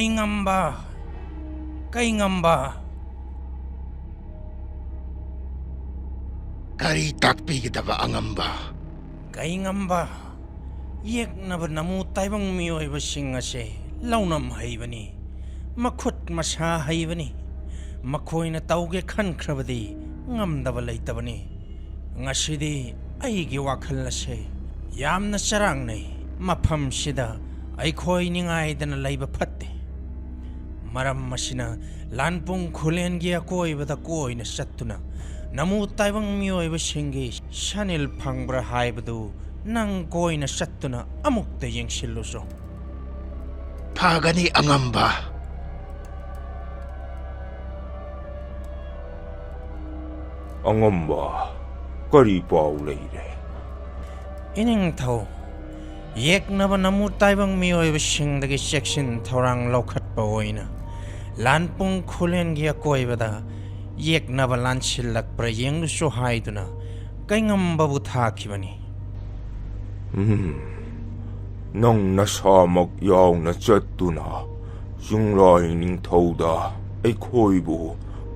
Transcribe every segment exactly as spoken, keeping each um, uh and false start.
ꯀꯩꯉꯝꯕ, ꯀꯩꯉꯝꯕ꯫ ꯀꯔꯤ ꯇꯥꯛꯄꯤꯒꯗꯕ, ꯑꯉꯝꯕ? ꯀꯩꯉꯝꯕ, ꯌꯦꯛꯅꯕ ꯅꯃꯨ ꯇꯥꯏꯕꯪ ꯃꯤꯑꯣꯏꯕꯁꯤꯡ ꯑꯁꯦ ꯂꯧꯅꯝ ꯍꯩꯕꯅꯤ, ꯃꯈꯨꯠ ꯃꯁꯥ ꯍꯩꯕꯅꯤ꯫ ꯃꯈꯣꯏꯅ ꯇꯧꯒꯦ ꯈꯟꯈ꯭ꯔꯕꯗꯤ ꯉꯝꯗꯕ ꯂꯩꯇꯕꯅꯤ꯫ ꯉꯁꯤꯗꯤ ꯑꯩꯒꯤ ꯋꯥꯈꯜ ꯑꯁꯦ ꯌꯥꯝꯅ ꯆꯔꯥꯡꯅꯩ꯫ ꯃꯐꯝꯁꯤꯗ ꯑꯩꯈꯣꯏ ꯅꯤꯡꯉꯥꯏꯗꯅ ꯂꯩꯕ ꯐꯠꯇꯦ꯫ ꯃꯔꯝ ꯑꯁꯤꯅ ꯂꯥꯟꯄꯨꯡ ꯈꯨꯂꯦꯟꯒꯤ ꯑꯀꯣꯏꯕꯗ ꯀꯣꯏꯅ ꯆꯠꯇꯨꯅ ꯅꯃꯨ ꯇꯥꯏꯕꯪ ꯃꯤꯑꯣꯏꯕꯁꯤꯡꯒꯤ ꯁꯅꯤꯜ ꯐꯪꯕ꯭ꯔꯥ ꯍꯥꯏꯕꯗꯨ ꯅꯪ ꯀꯣꯏꯅ ꯆꯠꯇꯨꯅ ꯑꯃꯨꯛꯇ ꯌꯦꯡꯁꯤꯜꯂꯨꯆꯣ꯫ ꯐꯒꯅꯤ, ꯑꯉꯝꯕ꯫ ꯑꯉꯝꯕ, ꯀꯔꯤ ꯄꯥꯎ ꯂꯩꯔꯦ? ꯏꯅꯤꯡꯊꯧ, ꯌꯦꯛꯅꯕ ꯅꯃꯨ ꯇꯥꯏꯕꯪ ꯃꯤꯑꯣꯏꯕꯁꯤꯡꯗꯒꯤ ꯆꯦꯛꯁꯤꯟ ꯊꯧꯔꯥꯡ ꯂꯧꯈꯠꯄ ꯑꯣꯏꯅ ꯂꯥꯟꯄꯨꯡ ꯈꯨꯂꯦꯟꯒꯤ ꯑꯀꯣꯏꯕꯗ ꯌꯦꯛꯅꯕ ꯂꯥꯟꯁꯤꯜꯂꯛꯄ꯭ꯔꯥ ꯌꯦꯡꯂꯨꯆꯣ ꯍꯥꯏꯗꯨꯅ ꯀꯩꯉꯝꯕꯕꯨ ꯊꯥꯈꯤꯕꯅꯤ꯫ ꯎꯝ, ꯅꯪ ꯅꯁꯥꯃꯛ ꯌꯥꯎꯅ ꯆꯠꯇꯨꯅ ꯆꯤꯡꯂꯥꯏ ꯅꯤꯡꯊꯧꯗ ꯑꯩꯈꯣꯏꯕꯨ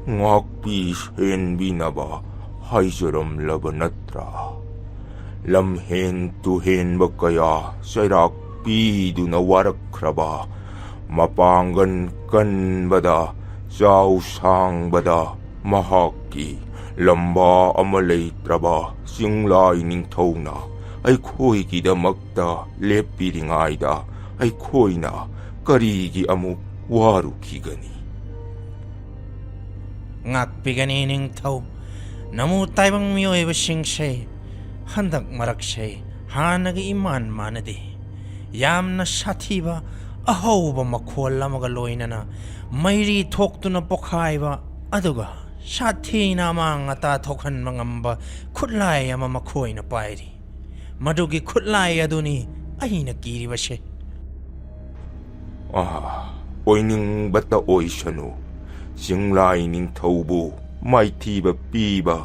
ꯉꯥꯛꯄꯤ ꯁꯦꯟꯕꯤꯅꯕ ꯍꯥꯏꯖꯔꯝꯂꯕ ꯅꯠꯇ꯭ꯔꯥ? ꯂꯝꯍꯦꯟ ꯇꯨꯍꯦꯟꯕ ꯀꯌꯥ ꯆꯩꯔꯥꯛ ꯄꯤꯗꯨꯅ ꯋꯥꯔꯛꯈ꯭ꯔꯕ, ꯃꯄꯥꯡꯒꯜ ꯀꯟꯕꯗ, ꯆꯥꯎ ꯁꯥꯡꯕꯗ ꯃꯍꯥꯛꯀꯤ ꯂꯝꯕꯥ ꯑꯃ ꯂꯩꯇ꯭ꯔꯕ ꯆꯤꯡꯂꯥꯏ ꯅꯤꯡꯊꯧꯅ ꯑꯩꯈꯣꯏꯒꯤꯗꯃꯛꯇ ꯂꯦꯞꯄꯤꯔꯤꯉꯩꯗ ꯑꯩꯈꯣꯏꯅ ꯀꯔꯤꯒꯤ ꯑꯃꯨꯛ ꯋꯥꯔꯨꯈꯤꯒꯅꯤ? ꯉꯥꯛꯄꯤꯒꯅꯤ ꯅꯤꯡꯊꯧ꯫ ꯅꯃꯨ ꯇꯥꯏꯕꯪ ꯃꯤꯑꯣꯏꯕꯁꯤꯡꯁꯦ ꯍꯟꯗꯛ ꯃꯔꯛꯁꯦ ꯍꯥꯟꯅꯒ ꯏꯃꯥꯟ ꯃꯥꯟꯅꯗꯦ꯫ ꯌꯥꯝꯅ ꯁꯥꯊꯤꯕ ꯑꯍꯧꯕ ꯃꯈꯣꯜ ꯑꯃꯒ ꯂꯣꯏꯅꯅ ꯃꯩꯔꯤ ꯊꯣꯛꯇꯨꯅ ꯄꯣꯈꯥꯏꯕ, ꯑꯗꯨꯒ ꯁꯥꯊꯤꯅ ꯑꯃꯥꯡ ꯑꯇꯥ ꯊꯣꯛꯍꯟꯕ ꯉꯝꯕ ꯈꯨꯠꯂꯥꯏ ꯑꯃ ꯃꯈꯣꯏꯅ ꯄꯥꯏꯔꯤ꯫ ꯃꯗꯨꯒꯤ ꯈꯨꯠꯂꯥꯏ ꯑꯗꯨꯅꯤ ꯑꯩꯅ ꯀꯤꯔꯤꯕꯁꯦ꯫ ꯑꯥ, ꯑꯣꯏꯅꯤꯡꯕꯇ ꯑꯣꯏꯁꯅꯨ, ꯆꯤꯡꯂꯥꯏ ꯅꯤꯡꯊꯧꯕꯨ ꯃꯥꯏꯊꯤꯕ ꯄꯤꯕ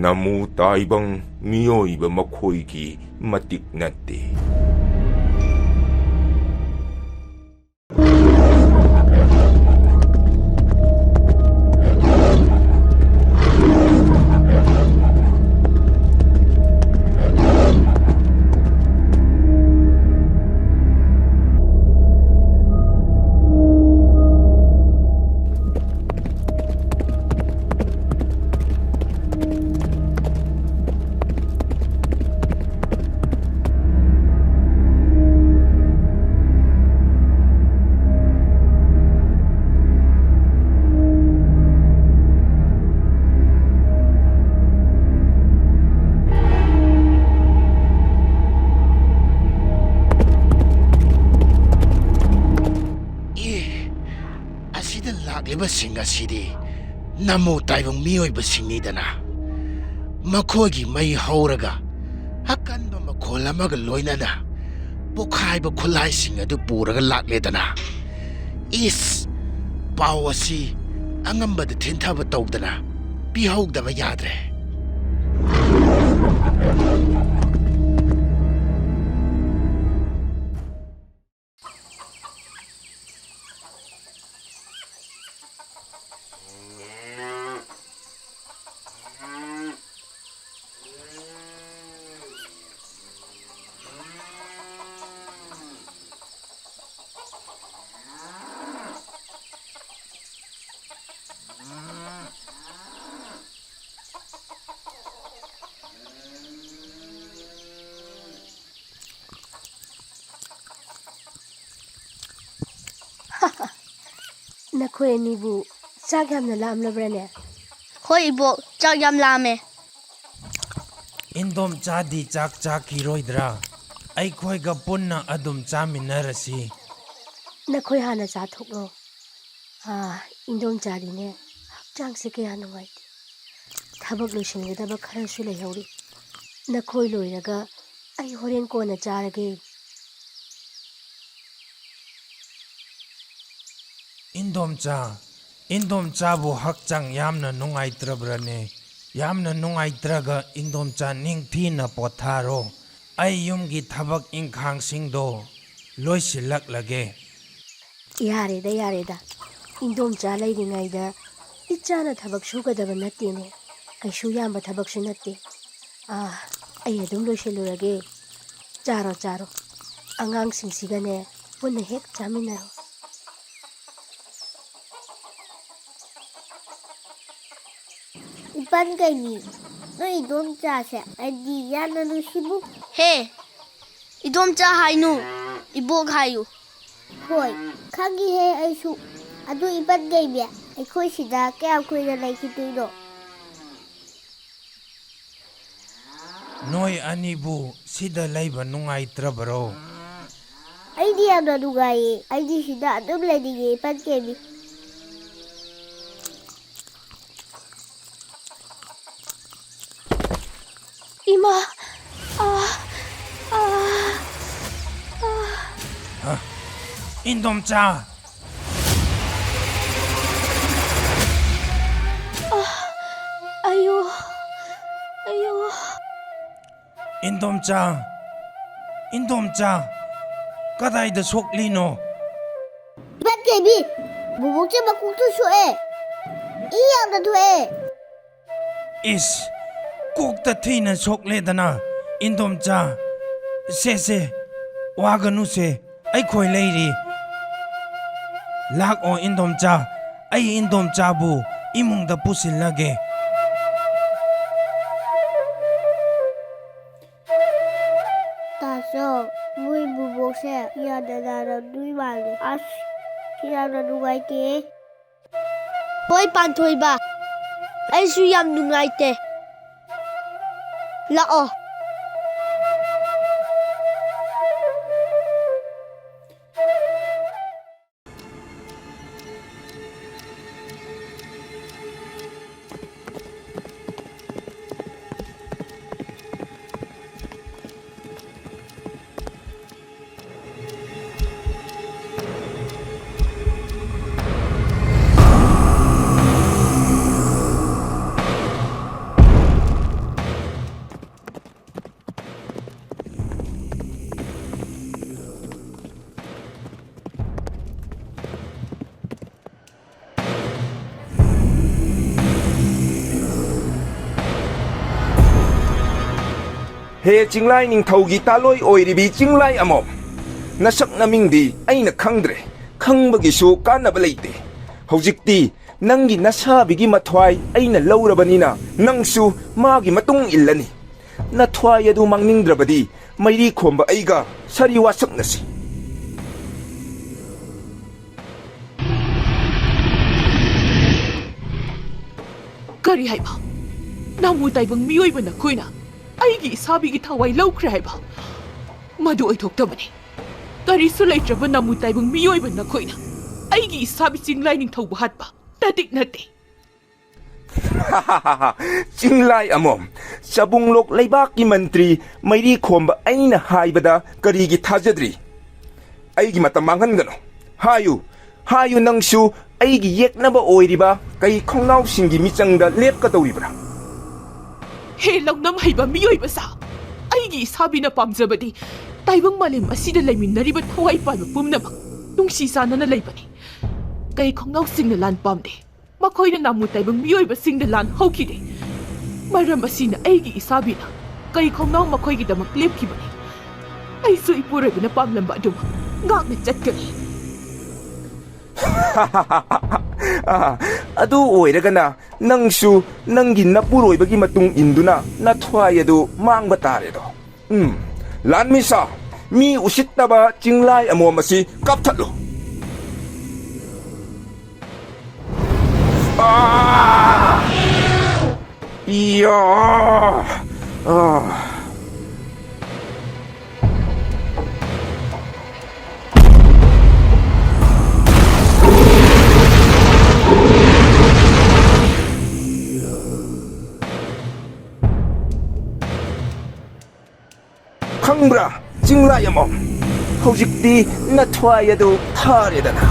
ꯅꯃꯨ ꯇꯥꯏꯕꯪ ꯃꯤꯑꯣꯏꯕ ꯃꯈꯣꯏꯒꯤ ꯃꯇꯤꯛ ꯅꯠꯇꯦ꯫ ꯁꯤꯡ ꯑꯁꯤꯗꯤ ꯅꯃꯣ ꯇꯥꯏꯕꯪ ꯃꯤꯑꯣꯏꯕꯁꯤꯡꯅꯤꯗꯅ꯫ ꯃꯈꯣꯏꯒꯤ ꯃꯩ ꯍꯧꯔꯒ ꯑꯀꯟꯕ ꯃꯈꯣꯜ ꯑꯃꯒ ꯂꯣꯏꯅꯅ ꯄꯣꯈꯥꯏꯕ ꯈꯨꯠꯂꯥꯏꯁꯤꯡ ꯑꯗꯨ ꯄꯨꯔꯒ ꯂꯥꯛꯂꯦꯗꯅ꯫ ꯏꯁ! ꯄꯥꯎ ꯑꯁꯤ ꯑꯉꯝꯕꯗ ꯊꯤꯟꯊꯕ ꯇꯧꯗꯅ ꯄꯤꯍꯧꯗꯕ ꯌꯥꯗ꯭ꯔꯦ꯫ ꯅꯈꯣꯏ ꯑꯅꯤꯕꯨ ꯆꯥꯛ ꯌꯥꯝꯅ ꯂꯥꯝꯂꯕ꯭ꯔꯅꯦ? ꯍꯣꯏ, ꯏꯕꯣꯛ, ꯆꯥꯛ ꯌꯥꯝ ꯂꯥꯝꯃꯦ꯫ ꯏꯟꯗꯣꯝꯆꯥꯗꯤ ꯆꯥꯛ ꯆꯥꯈꯤꯔꯣꯏꯗ꯭ꯔꯥ? ꯑꯩꯈꯣꯏꯒ ꯄꯨꯟꯅ ꯑꯗꯨꯝ ꯆꯥꯃꯤꯟꯅꯔꯁꯤ꯫ ꯅꯈꯣꯏ ꯍꯥꯟꯅ ꯆꯥꯊꯣꯛꯂꯣ꯫ ꯑꯥ, ꯏꯟꯗꯣꯝꯆꯥꯗꯤꯅꯦ, ꯍꯛꯆꯥꯡꯁꯦ ꯀꯌꯥ ꯅꯨꯡꯉꯥꯏꯇꯦ꯫ ꯊꯕꯛ ꯂꯣꯏꯁꯤꯟꯒꯗꯕ ꯈꯔꯁꯨ ꯂꯩꯍꯧꯔꯤ꯫ ꯅꯈꯣꯏ ꯂꯣꯏꯔꯒ ꯑꯩ ꯍꯣꯔꯦꯟ ꯀꯣꯟꯅ ꯆꯥꯔꯒꯦ꯫ ꯏꯟꯗꯣꯝꯆꯥ, ꯏꯟꯗꯣꯝꯆꯥꯕꯨ ꯍꯛꯆꯥꯡ ꯌꯥꯝꯅ ꯅꯨꯡꯉꯥꯏꯇ꯭ꯔꯕ꯭ꯔꯅꯦ? ꯌꯥꯝꯅ ꯅꯨꯡꯉꯥꯏꯇ꯭ꯔꯒ ꯏꯟꯗꯣꯝꯆꯥ ꯅꯤꯡꯊꯤꯅ ꯄꯣꯊꯥꯔꯣ꯫ ꯑꯩ ꯌꯨꯝꯒꯤ ꯊꯕꯛ ꯏꯪꯈꯥꯡꯁꯤꯡꯗꯣ ꯂꯣꯏꯁꯤꯜꯂꯛꯂꯒꯦ꯫ ꯌꯥꯔꯦꯗ, ꯌꯥꯔꯦꯗ꯫ ꯏꯟꯗꯣꯝꯆꯥ ꯂꯩꯔꯤꯉꯩꯗ ꯏꯆꯥꯅ ꯊꯕꯛ ꯁꯨꯒꯗꯕ ꯅꯠꯇꯦꯅꯦ꯫ ꯀꯩꯁꯨ ꯌꯥꯝꯕ ꯊꯕꯛꯁꯨ ꯅꯠꯇꯦ꯫ ꯑꯥ, ꯑꯩ ꯑꯗꯨꯝ ꯂꯣꯏꯁꯤꯜꯂꯨꯔꯒꯦ꯫ ꯆꯥꯔꯣ, ꯆꯥꯔꯣ꯫ ꯑꯉꯥꯡꯁꯤꯡꯁꯤꯒꯅꯦ ꯄꯨꯟꯅ ꯍꯦꯛ ꯆꯥꯃꯤꯟꯅꯔꯣ꯫ ꯏꯄꯥꯟ ꯀꯩꯅꯤ, ꯅꯣꯏ ꯏꯗꯣꯝꯆꯥꯁꯦ ꯑꯩꯗꯤ ꯌꯥꯝꯅ ꯅꯨꯡꯁꯤꯕꯨ꯫ ꯍꯦ, ꯏꯗꯣꯝꯆꯥ ꯍꯥꯏꯅꯨ, ꯏꯕꯣꯛ ꯍꯥꯏꯌꯨ꯫ ꯍꯣꯏ, ꯈꯪꯉꯤꯍꯦ ꯑꯩꯁꯨ꯫ ꯑꯗꯨ ꯏꯄꯥꯟ ꯀꯩꯅꯤ, ꯑꯩꯈꯣꯏ ꯁꯤꯗ ꯀꯌꯥꯝ ꯀꯨꯏꯅ ꯂꯩꯈꯤꯗꯣꯏꯅꯣ? ꯅꯣꯏ ꯑꯅꯤꯕꯨ ꯁꯤꯗ ꯂꯩꯕ ꯅꯨꯡꯉꯥꯏꯇ꯭ꯔꯕꯔꯣ? ꯑꯩꯗꯤ ꯌꯥꯝꯅ ꯅꯨꯡꯉꯥꯏꯌꯦ꯫ ꯑꯩꯗꯤ ꯁꯤꯗ ꯑꯗꯨꯝ ꯂꯩꯅꯤꯡꯉꯦ, ꯏꯄꯥꯟ ꯀꯩꯅꯤ꯫ ꯏꯟꯗꯣꯝꯆꯥ! ꯑꯌꯣ! ꯑꯌꯣ! ꯏꯟꯗꯣꯝꯆꯥ! ꯏꯟꯗꯣꯝꯆꯥ! ꯀꯗꯥꯏꯗ ꯁꯣꯛꯂꯤꯅꯣ? ꯏꯃꯥ ꯀꯦꯕꯤ, ꯕꯨꯕꯣꯛꯁꯦ ꯃꯀꯣꯛꯇ ꯁꯣꯛꯑꯦ꯫ ꯏ ꯌꯥꯝꯅ ꯊꯣꯛꯑꯦ꯫ ꯏꯁ! ꯀꯣꯛꯇ ꯊꯤꯅ ꯁꯣꯛꯂꯦꯗꯅ, ꯏꯟꯗꯣꯝꯆꯥ꯫ ꯁꯦ, ꯁꯦ, ꯋꯥꯒꯅꯨꯁꯦ, ꯑꯩꯈꯣꯏ ꯂꯩꯔꯤ꯫ ꯂꯥꯛꯑꯣ, ꯏꯟꯗꯣꯝꯆꯥ, ꯑꯩ ꯏꯟꯗꯣꯝꯆꯥꯕꯨ ꯏꯃꯨꯡꯗ ꯄꯨꯁꯤꯜꯂꯒꯦ꯫ ꯇꯥꯆꯧ, ꯃꯣꯏ ꯕꯨꯕꯣꯛꯁꯦ ꯌꯥꯝꯅ ꯅꯥꯔꯝꯗꯣꯏ ꯃꯥꯜꯂꯦ꯫ ꯑꯁ, ꯌꯥꯝꯅ ꯅꯨꯡꯉꯥꯏꯇꯦ꯫ ꯍꯣꯏ, ꯄꯥꯟꯊꯣꯏꯕ, ꯑꯩꯁꯨ ꯌꯥꯝ ꯅꯨꯡꯉꯥꯏꯇꯦ꯫ ꯂꯥꯛꯑꯣ꯫ ꯍꯦ ꯆꯤꯡꯂꯥꯏ ꯅꯤꯡꯊꯧꯒꯤ ꯇꯥꯂꯣꯏ ꯑꯣꯏꯔꯤꯕꯤ ꯆꯤꯡꯂꯥꯏ ꯑꯃꯣꯝ, ꯅꯁꯛ ꯅꯃꯤꯡꯗꯤ ꯑꯩꯅ ꯈꯪꯗ꯭ꯔꯦ, ꯈꯪꯕꯒꯤꯁꯨ ꯀꯥꯟꯅꯕ ꯂꯩꯇꯦ꯫ ꯍꯧꯖꯤꯛꯇꯤ ꯅꯪꯒꯤ ꯅꯁꯥꯕꯤꯒꯤ ꯃꯊ꯭ꯋꯥꯏ ꯑꯩꯅ ꯂꯧꯔꯕꯅꯤꯅ ꯅꯪꯁꯨ ꯃꯥꯒꯤ ꯃꯇꯨꯡ ꯏꯜꯂꯅꯤ꯫ ꯅꯊ꯭ꯋꯥꯏ ꯑꯗꯨ ꯃꯥꯡꯅꯤꯡꯗ꯭ꯔꯕꯗꯤ ꯃꯩꯔꯤ ꯈꯣꯝꯕ ꯑꯩꯒ ꯁꯥꯔꯤ ꯋꯥꯁꯛꯅꯁꯤ꯫ ꯀꯔꯤ ꯍꯥꯏꯕ? ꯅꯥꯃꯨ ꯇꯥꯏꯕꯪ ꯃꯤꯑꯣꯏꯕ ꯅꯈꯣꯏꯅ ꯑꯩꯒꯤ ꯏꯁꯥꯕꯤꯒꯤ ꯊꯋꯥꯏ ꯂꯧꯈ꯭ꯔꯦ ꯍꯥꯏꯕ? ꯃꯗꯨ ꯑꯣꯏꯊꯣꯛꯇꯕꯅꯤ꯫ ꯀꯔꯤꯁꯨ ꯂꯩꯇ꯭ꯔꯕ ꯅꯥꯃꯨ ꯇꯥꯏꯕꯪ ꯃꯤꯑꯣꯏꯕ ꯅꯈꯣꯏꯅ ꯑꯩꯒꯤ ꯏꯁꯥꯕꯤ ꯆꯤꯡꯂꯥꯏ ꯅꯤꯡꯊꯧꯕꯨ ꯍꯥꯠꯄ ꯇꯗꯤꯛ ꯅꯠꯇꯦ꯫ ꯆꯤꯡꯂꯥꯏ ꯑꯃꯣꯝ, ꯆꯕꯨꯡꯂꯣꯛ ꯂꯩꯕꯥꯛꯀꯤ ꯃꯟꯇ꯭ꯔꯤ ꯃꯩꯔꯤ ꯈꯣꯝꯕ ꯑꯩꯅ ꯍꯥꯏꯕꯗ ꯀꯔꯤꯒꯤ ꯊꯥꯖꯗ꯭ꯔꯤ? ꯑꯩꯒꯤ ꯃꯇꯝ ꯃꯥꯡꯍꯟꯒꯅꯨ꯫ ꯍꯥꯏꯌꯨ, ꯍꯥꯏꯌꯨ, ꯅꯪꯁꯨ ꯑꯩꯒꯤ ꯌꯦꯛꯅꯕ ꯑꯣꯏꯔꯤꯕ ꯀꯩ ꯈꯣꯡꯅꯥꯎꯁꯤꯡꯒꯤ ꯃꯤꯆꯪꯗ ꯂꯦꯞꯀꯗꯧꯔꯤꯕ꯭ꯔꯥ? ꯍꯦ ꯂꯧꯅꯝ ꯍꯩꯕ ꯃꯤꯑꯣꯏꯕ ꯁꯥ! ꯑꯩꯒꯤ ꯏꯁꯥꯕꯤꯅ ꯄꯥꯝꯖꯕꯗꯤ ꯇꯥꯏꯕꯪ ꯃꯥꯂꯦꯝ ꯑꯁꯤꯗ ꯂꯩꯃꯤꯟꯅꯔꯤꯕ ꯊꯋꯥꯏ ꯄꯥꯟꯕ ꯄꯨꯝꯅꯃꯛ ꯅꯨꯡꯁꯤ ꯆꯥꯟꯅꯅ ꯂꯩꯕꯅꯤ꯫ ꯀꯩ ꯈꯣꯡꯅꯥꯎꯁꯤꯡꯅ ꯂꯥꯟ ꯄꯥꯝꯗꯦ꯫ ꯃꯈꯣꯏꯅ ꯅꯥꯃꯨ ꯇꯥꯏꯕꯪ ꯃꯤꯑꯣꯏꯕꯁꯤꯡꯗ ꯂꯥꯟ ꯍꯧꯈꯤꯗꯦ꯫ ꯃꯔꯝ ꯑꯁꯤꯅ ꯑꯩꯒꯤ ꯏꯁꯥꯕꯤꯅ ꯀꯩ ꯈꯣꯡꯅꯥꯎ ꯃꯈꯣꯏꯒꯤꯗꯃꯛ ꯂꯦꯞꯈꯤꯕꯅꯤ꯫ ꯑꯩꯁꯨ ꯏꯄꯨꯔꯣꯏꯕꯅ ꯄꯥꯝꯂꯝꯕ ꯑꯗꯨꯃꯛ ꯉꯥꯛꯅ ꯆꯠꯀꯅꯤ꯫ ꯑꯗꯨ ꯑꯣꯏꯔꯒꯅ ꯅꯪꯁꯨ ꯅꯪꯒꯤ ꯅꯄꯨꯔꯣꯏꯕꯒꯤ ꯃꯇꯨꯡ ꯏꯟꯗꯨꯅ ꯅꯊ꯭ꯋꯥꯏ ꯑꯗꯨ ꯃꯥꯡꯕ ꯇꯥꯔꯦꯗꯣ꯫ ꯎꯝ, ꯂꯥꯟꯃꯤꯁꯥ, ꯃꯤ ꯎꯁꯤꯠꯇꯕ ꯆꯤꯡꯂꯥꯏ ꯑꯃꯣꯝ ꯑꯁꯤ ꯀꯥꯞꯊꯠꯂꯨ꯫ ꯑꯥ! ꯏꯌꯥ! ꯑꯥ! ꯈꯪꯕ꯭ꯔꯥ, ꯆꯤꯡꯂꯥꯏ ꯑꯃ? ꯍꯧꯖꯤꯛꯇꯤ ꯅꯊ꯭ꯋꯥꯏ ꯑꯗꯨ ꯊꯥꯔꯦꯗꯅ꯫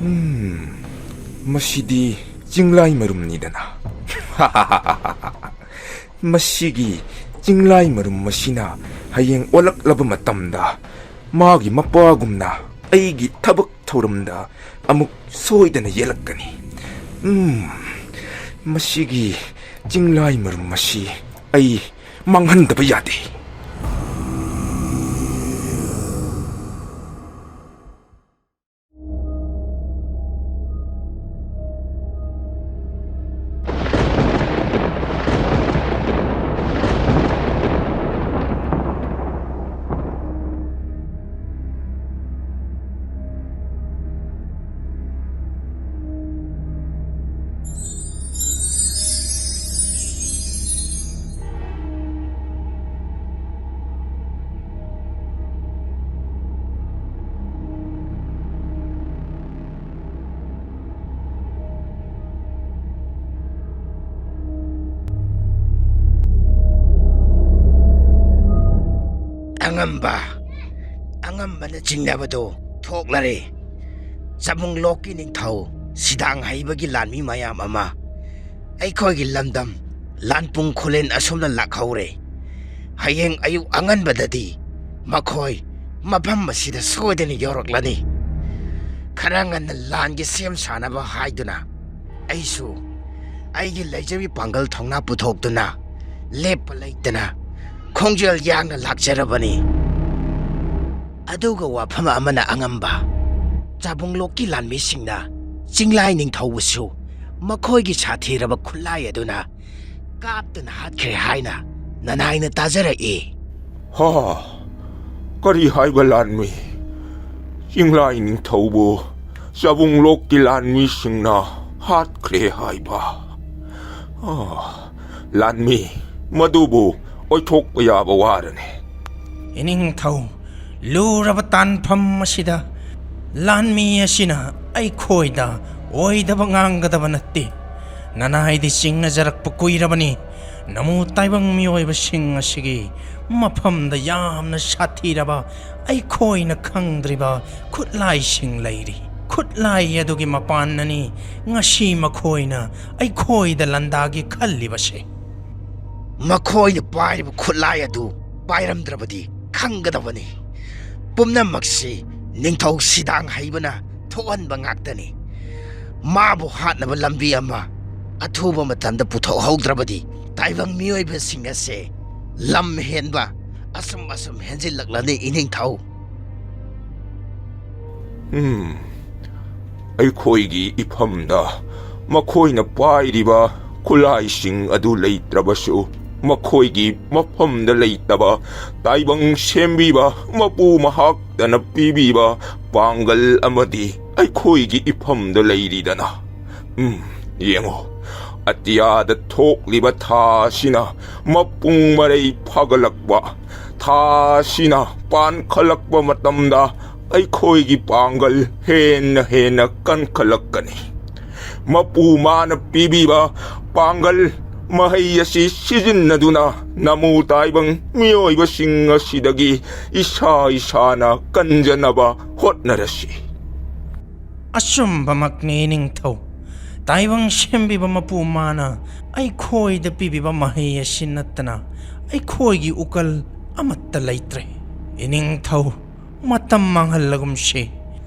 ꯎꯝ, ꯃꯁꯤꯗꯤ ꯆꯤꯡꯂꯥꯏ ꯃꯔꯨꯝꯅꯤꯗꯅ꯫ ꯃꯁꯤꯒꯤ ꯆꯤꯡꯂꯥꯏ ꯃꯔꯨꯝ ꯑꯁꯤꯅ ꯍꯌꯦꯡ ꯑꯣꯜꯂꯛꯂꯕ ꯃꯇꯝꯗ ꯃꯥꯒꯤ ꯃꯄꯥꯒꯨꯝꯅ ꯑꯩꯒꯤ ꯊꯕꯛ ꯊꯧꯔꯝꯗ ꯑꯃꯨꯛ ꯁꯣꯏꯗꯅ ꯌꯦꯜꯂꯛꯀꯅꯤ꯫ ꯎꯝ, ꯃꯁꯤꯒꯤ ꯆꯤꯡꯂꯥꯏ ꯃꯔꯨꯝ ꯑꯁꯤ ꯑꯩ ꯃꯥꯡꯍꯟꯗꯕ ꯌꯥꯗꯦ꯫ ꯑꯉꯝꯕ, ꯑꯉꯝꯕꯅ ꯆꯤꯡꯅꯕꯗꯨ ꯊꯣꯛꯂꯔꯦ꯫ ꯆꯕꯨꯡꯂꯣꯛꯀꯤ ꯅꯤꯡꯊꯧ ꯁꯤꯗꯥꯡ ꯍꯩꯕꯒꯤ ꯂꯥꯟꯃꯤ ꯃꯌꯥꯝ ꯑꯃ ꯑꯩꯈꯣꯏꯒꯤ ꯂꯝꯗꯝ ꯂꯥꯟꯄꯨꯡ ꯈꯨꯂꯦꯟ ꯑꯁꯣꯝꯗ ꯂꯥꯛꯍꯧꯔꯦ꯫ ꯍꯌꯦꯡ ꯑꯌꯨꯛ ꯑꯉꯟꯕꯗꯗꯤ ꯃꯈꯣꯏ ꯃꯐꯝ ꯑꯁꯤꯗ ꯁꯣꯏꯗꯅ ꯌꯧꯔꯛꯂꯅꯤ꯫ ꯈꯔ ꯉꯟꯅ ꯂꯥꯟꯒꯤ ꯁꯦꯝ ꯁꯥꯅꯕ ꯍꯥꯏꯗꯨꯅ ꯑꯩꯁꯨ ꯑꯩꯒꯤ ꯂꯩꯖꯕꯤ ꯄꯥꯡꯒꯜ ꯊꯧꯅꯥ ꯄꯨꯊꯣꯛꯇꯨꯅ ꯂꯦꯞꯄ ꯂꯩꯇꯅ ꯈꯣꯡꯖꯦꯜ ꯌꯥꯡꯅ ꯂꯥꯛꯆꯔꯕꯅꯤ꯫ ꯑꯗꯨꯒ ꯋꯥꯐꯝ ꯑꯃꯅ ꯑꯉꯝꯕ, ꯆꯥꯕꯨꯡꯂꯣꯛꯀꯤ ꯂꯥꯟꯃꯤꯁꯤꯡꯅ ꯆꯤꯡꯂꯥꯏ ꯅꯤꯡꯊꯧꯕꯨꯁꯨ ꯃꯈꯣꯏꯒꯤ ꯁꯥꯊꯤꯔꯕ ꯈꯨꯠꯂꯥꯏ ꯑꯗꯨꯅ ꯀꯥꯞꯇꯨꯅ ꯍꯥꯠꯈ꯭ꯔꯦ ꯍꯥꯏꯅ ꯅꯅꯥꯏꯅ ꯇꯥꯖꯔꯛꯏ꯫ ꯍꯥ, ꯀꯔꯤ ꯍꯥꯏꯕ ꯂꯥꯟꯃꯤ? ꯆꯤꯡꯂꯥꯏ ꯅꯤꯡꯊꯧꯕꯨ ꯆꯥꯕꯨꯡꯂꯣꯛꯀꯤ ꯂꯥꯟꯃꯤꯁꯤꯡꯅ ꯍꯥꯠꯈ꯭ꯔꯦ ꯍꯥꯏꯕ? ꯑꯥ, ꯂꯥꯟꯃꯤ, ꯃꯗꯨꯕꯨ ꯑꯣꯏꯊꯣꯛꯄ ꯌꯥꯕ ꯋꯥꯔꯅꯤ꯫ ꯏꯅꯤꯡꯊꯧ, ꯂꯨꯔꯕ ꯇꯥꯟꯐꯝ ꯑꯁꯤꯗ ꯂꯥꯟꯃꯤ ꯑꯁꯤꯅ ꯑꯩꯈꯣꯏꯗ ꯑꯣꯏꯗꯕ ꯉꯥꯡꯒꯗꯕ ꯅꯠꯇꯦ꯫ ꯅꯅꯥꯏꯗꯤ ꯆꯤꯡꯅꯖꯔꯛꯄ ꯀꯨꯏꯔꯕꯅꯤ꯫ ꯅꯃꯨ ꯇꯥꯏꯕꯪ ꯃꯤꯑꯣꯏꯕꯁꯤꯡ ꯑꯁꯤꯒꯤ ꯃꯐꯝꯗ ꯌꯥꯝꯅ ꯁꯥꯊꯤꯔꯕ, ꯑꯩꯈꯣꯏꯅ ꯈꯪꯗ꯭ꯔꯤꯕ ꯈꯨꯠꯂꯥꯏꯁꯤꯡ ꯂꯩꯔꯤ꯫ ꯈꯨꯠꯂꯥꯏ ꯑꯗꯨꯒꯤ ꯃꯄꯥꯟꯅꯅꯤ ꯉꯁꯤ ꯃꯈꯣꯏꯅ ꯑꯩꯈꯣꯏꯗ ꯂꯥꯟꯗꯥꯒꯦ ꯈꯜꯂꯤꯕꯁꯦ꯫ ꯃꯈꯣꯏꯅ ꯄꯥꯏꯔꯤꯕ ꯈꯨꯠꯂꯥꯏ ꯑꯗꯨ ꯄꯥꯏꯔꯝꯗ꯭ꯔꯕꯗꯤ ꯈꯪꯒꯗꯕꯅꯤ꯫ ꯄꯨꯝꯅꯃꯛꯁꯤ ꯅꯤꯡꯊꯧ ꯁꯤꯗꯥꯡ ꯍꯩꯕꯅ ꯊꯣꯛꯍꯟꯕ ꯉꯥꯛꯇꯅꯤ꯫ ꯃꯥꯕꯨ ꯍꯥꯠꯅꯕ ꯂꯝꯕꯤ ꯑꯃ ꯑꯊꯨꯕ ꯃꯇꯝꯗ ꯄꯨꯊꯣꯛꯍꯧꯗ꯭ꯔꯕꯗꯤ ꯇꯥꯏꯕꯪ ꯃꯤꯑꯣꯏꯕꯁꯤꯡ ꯑꯁꯦ ꯂꯝ ꯍꯦꯟꯕ ꯑꯁꯨꯝ ꯑꯁꯨꯝ ꯍꯦꯟꯖꯤꯜꯂꯛꯂꯅꯤ, ꯏꯅꯤꯡꯊꯧ꯫ ꯎꯝ, ꯑꯩꯈꯣꯏꯒꯤ ꯏꯐꯝꯗ ꯃꯈꯣꯏꯅ ꯄꯥꯏꯔꯤꯕ ꯈꯨꯠꯂꯥꯏꯁꯤꯡ ꯑꯗꯨ ꯂꯩꯇ꯭ꯔꯕꯁꯨ, ꯃꯈꯣꯏꯒꯤ ꯃꯐꯝꯗ ꯂꯩꯇꯕ ꯇꯥꯏꯕꯪ ꯁꯦꯝꯕꯤꯕ ꯃꯄꯨ ꯃꯍꯥꯛꯇꯅ ꯄꯤꯕꯤꯕ ꯄꯥꯡꯒꯜ ꯑꯃꯗꯤ ꯑꯩꯈꯣꯏꯒꯤ ꯏꯐꯝꯗ ꯂꯩꯔꯤꯗꯅ꯫ ꯎꯝ, ꯌꯦꯡꯉꯣ, ꯑꯇꯤꯌꯥꯗ ꯊꯣꯛꯂꯤꯕ ꯊꯥ ꯑꯁꯤꯅ ꯃꯄꯨꯡ ꯃꯔꯩ ꯐꯥꯒꯠꯂꯛꯄ, ꯊꯥ ꯑꯁꯤꯅ ꯄꯥꯟꯈꯠꯂꯛꯄ ꯃꯇꯝꯗ ꯑꯩꯈꯣꯏꯒꯤ ꯄꯥꯡꯒꯜ ꯍꯦꯟꯅ ꯍꯦꯟꯅ ꯀꯟꯈꯠꯂꯛꯀꯅꯤ꯫ ꯃꯄꯨ ꯃꯥꯅ ꯄꯤꯕꯤꯕ ꯄꯥꯡꯒꯜ ꯃꯍꯩ ꯑꯁꯤ ꯁꯤꯖꯤꯟꯅꯗꯨꯅ ꯅꯃꯨ ꯇꯥꯏꯕꯪ ꯃꯤꯑꯣꯏꯕꯁꯤꯡ ꯑꯁꯤꯗꯒꯤ ꯏꯁꯥ ꯏꯁꯥꯅ ꯀꯟꯖꯅꯕ ꯍꯣꯠꯅꯔꯁꯤ꯫ ꯑꯆꯨꯝꯕꯃꯛꯅꯤ, ꯏꯅꯤꯡꯊꯧ꯫ ꯇꯥꯏꯕꯪ ꯁꯦꯝꯕꯤꯕ ꯃꯄꯨ ꯃꯥꯅ ꯑꯩꯈꯣꯏꯗ ꯄꯤꯕꯤꯕ ꯃꯍꯩ ꯑꯁꯤ ꯅꯠꯇꯅ ꯑꯩꯈꯣꯏꯒꯤ ꯎꯀꯜ ꯑꯃꯠꯇ ꯂꯩꯇ꯭ꯔꯦ꯫ ꯏꯅꯤꯡꯊꯧ, ꯃꯇꯝ ꯃꯥꯡꯍꯜꯂꯒꯨꯝꯁꯤ꯫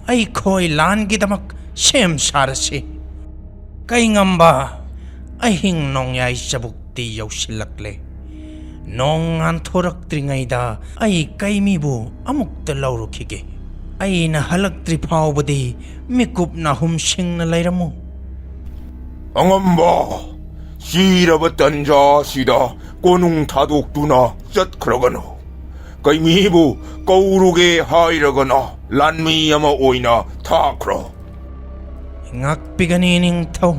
ꯑꯩꯈꯣꯏ ꯂꯥꯟꯒꯤꯗꯃꯛ ꯁꯦꯝ ꯁꯥꯔꯁꯤ꯫ ꯀꯩꯉꯝꯕ, ꯑꯍꯤꯡ ꯅꯣꯡꯌꯥꯏ ꯆꯕꯨꯛꯇꯤ ꯌꯧꯁꯤꯜꯂꯛꯂꯦ꯫ ꯅꯣꯡ ꯉꯥꯟꯊꯣꯔꯛꯇ꯭ꯔꯤꯉꯩꯗ ꯑꯩ ꯀꯩꯃꯤꯕꯨ ꯑꯃꯨꯛꯇ ꯂꯧꯔꯨꯈꯤꯒꯦ꯫ ꯑꯩꯅ ꯍꯜꯂꯛꯇ꯭ꯔꯤ ꯐꯥꯎꯕꯗꯤ ꯃꯤꯀꯨꯞ ꯅꯥꯍꯨꯝ ꯁꯤꯡꯅ ꯂꯩꯔꯝꯃꯨ꯫ ꯑꯉꯝꯕ, ꯆꯤꯔꯕ ꯇꯟꯖꯥ ꯑꯁꯤꯗ ꯀꯣꯅꯨꯡ ꯊꯥꯗꯣꯛꯇꯨꯅ ꯆꯠꯈ꯭ꯔꯒꯅꯨ꯫ ꯀꯩꯃꯤꯕꯨ ꯀꯧꯔꯨꯒꯦ ꯍꯥꯏꯔꯒꯅ ꯂꯥꯟꯃꯤ ꯑꯃ ꯑꯣꯏꯅ ꯊꯥꯈ꯭ꯔꯣ꯫ ꯉꯥꯛꯄꯤꯒꯅꯤ, ꯅꯤꯡꯊꯧ꯫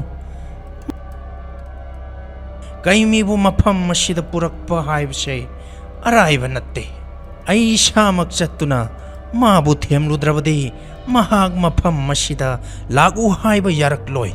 ꯀꯩꯃꯤꯕꯨ ꯃꯐꯝ ꯑꯁꯤꯗ ꯄꯨꯔꯛꯄ ꯍꯥꯏꯕꯁꯦ ꯑꯔꯥꯏꯕ ꯅꯠꯇꯦ꯫ ꯑꯩ ꯏꯁꯥꯃꯛ ꯆꯠꯇꯨꯅ ꯃꯥꯕꯨ ꯊꯦꯝꯂꯨꯗ꯭ꯔꯕꯗꯤ ꯃꯍꯥꯛ ꯃꯐꯝ ꯑꯁꯤꯗ ꯂꯥꯛꯎ ꯍꯥꯏꯕ ꯌꯥꯔꯛꯂꯣꯏ꯫